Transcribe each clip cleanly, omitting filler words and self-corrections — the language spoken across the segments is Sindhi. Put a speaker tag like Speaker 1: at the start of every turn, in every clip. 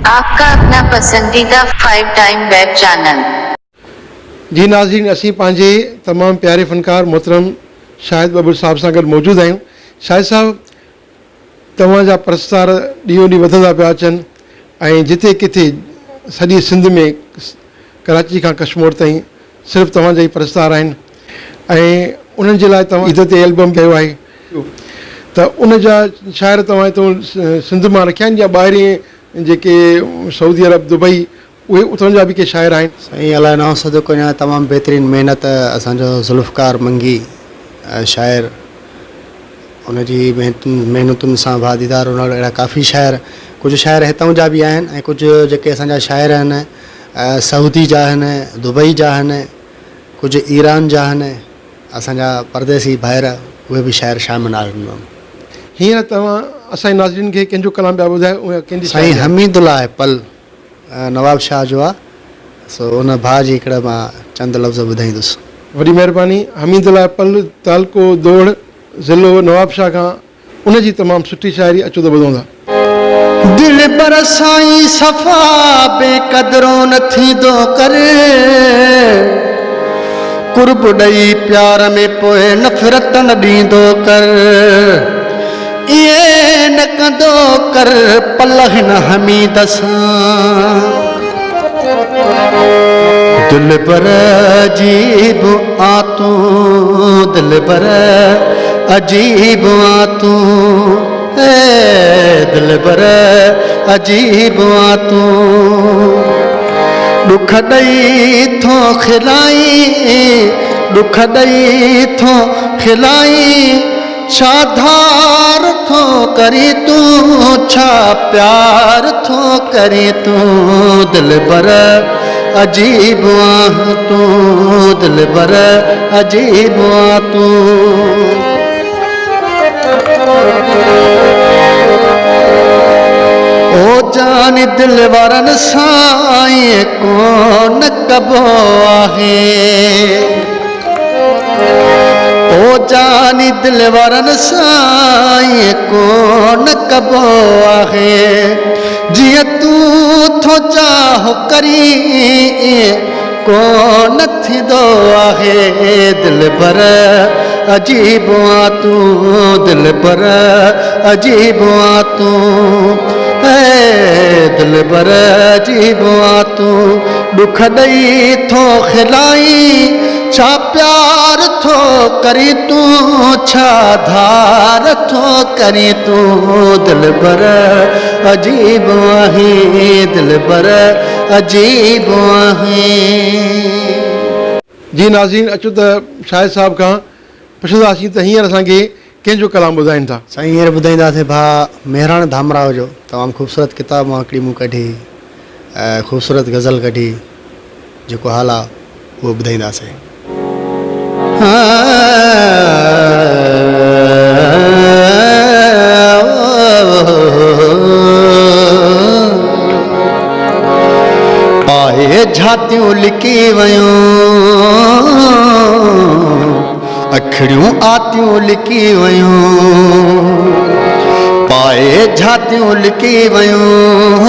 Speaker 1: آپ کا اپنا پسنديده فائيو ٽائيم ويب چينل.
Speaker 2: جي ناظرين اسين پنهنجي تمام پياري فنڪار محترم شاهد ٻٻر صاحب سان گڏ موجود آهيون شاهد صاحب توهان جا پرستار ڏينهون ڏينهن وڌندا پيا اچن ۽ جتي ڪٿي سڄي سنڌ ۾ ڪراچي کان ڪشمور تائين صرف توهان جا ئي پرستار آهن ۽ انهن جي لاء توهان عيد تي البم ڪيو آهي ته ان جا شاعر توهان هتو سنڌ مان رکيا آهن يا ٻاهرين جيڪي سعودي عرب دبئي اهي اتان جا به ڪي شاعر آهن.
Speaker 3: سائين الله نئون صدقو ڏيان تمام بهترين محنت اسان جو ذوالفقار منگي شاعر ان جي محنتن سان ڀاء ديدار انهڙ اهڙا ڪافي شاعر ڪجهه شاعر هتئون جا به آهن ۽ ڪجهه جيڪي اسان جا شاعر آهن سعودي جا آهن دبئي جا آهن ڪجهه ايران جا آهن اسان جا پرديسي ڀائر اهي به شاعر شامل آهن ان ۾.
Speaker 2: هينئر توهان اسان جي ناظرين کي ڪنهن جو ڪلام پيا ٻڌايو ۽ ڪنهن جي
Speaker 3: سائين
Speaker 2: شاعري آهي؟
Speaker 3: حميد الله پل نواب شاهه جو آ سو ان ڀاء جي هڪڙا مان چند لفظ ٻڌائيندس.
Speaker 2: وڏي مهرباني حميد الله پل تعلقو دوڙ ضلعو نواب شاهه کان ان جي تمام سٺي شاعري اچو ته ٻڌون ٿا.
Speaker 3: دلبر سائين صفا بي قدرو نه ٿيندو ڪر قرب ڏئي پيار ۾ پوء نفرت نه ڏيندو ڪر ائين نه ڪندو ڪر پل هن حميد سان. دلبر عجيب آ تون دلبر عجيب آ تون اي دلبر عجيب آ تون ڏک ڏئي ٿو کلائين ڏک ڏئي ٿو کلائين ڇا ڌار ٿو ڪرين تون ڇا پيار ٿو ڪرين تون دلبر عجيب آهين تون دلبر عجيب آهين تون. او جاني دل وارن سان ائين ڪونه ڪبو آهي. او جاني دل وارن سان ائين ڪونه ڪبو آهي جيئن تون ٿو چاهه ڪرين ائين ڪونه ٿيندو آهي دلبر عجيب آن تون دلبر عجيب آن تون اي دلبر عجيب آن تون ڏک ڏئي ٿو کلائين ڇا پيار ٿو ڪرين تون ڇا ڌار ٿو ڪرين تون دلبر عجيب آهين دلبر عجيب آهين.
Speaker 2: جي ناظرين اچو ته شاهد صاحب کان پڇنداسين ته هينئر اسان کي ڪنهن جو ڪلام ٻڌائين ٿا.
Speaker 3: سائين هينئر ٻڌائينداسين ڀاء مهراڻ ڌامراهو جو تمام خوبصورت ڪتاب مان هڪڙي مون ڪڍي خوبصورت غزل ڪڍي جيڪو حال آ اهو ٻڌائينداسين. آهي جھاتيون لڪي ويون اکڙيون آتيون لڪي ويون پائي جھاتيون لڪي ويون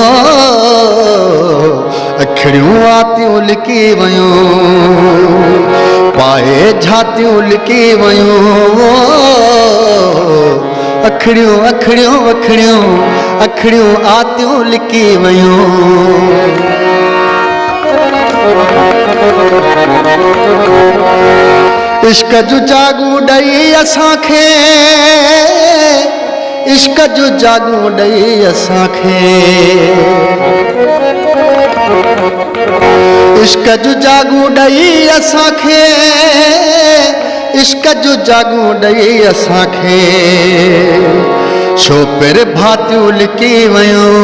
Speaker 3: اکڙيون آتيون لڪي ويون پائي جھاتيون لڪي ويون اکڙيون اکڙيون اکڙيون اکڙيون آتيون لڪي ويون. عشق جون جاڳون ڏئي اسان کي عشق جون جاڳون ڏئي اسان کي عشق جون جاڳون ڏئي اسان کي عشق جون جاڳون ڏئي اسان کي ڇو پر ڀاتيون لڪي ويون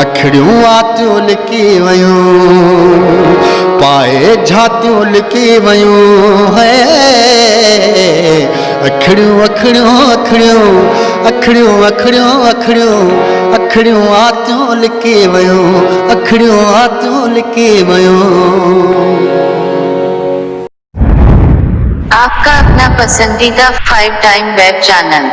Speaker 3: اکڙيون آتيون لڪي ويون پائي جھاتيون لڪي ويون هي اکڙيون اکڙيون اکڙيون اکڙيون اکڙيون اکڙيون اکڙيون آتيون لڪي ويون اکڙيون آتيون لڪي ويون.
Speaker 1: آپ کا اپنا پسنديده فائيو ٽائيم ويب چينل.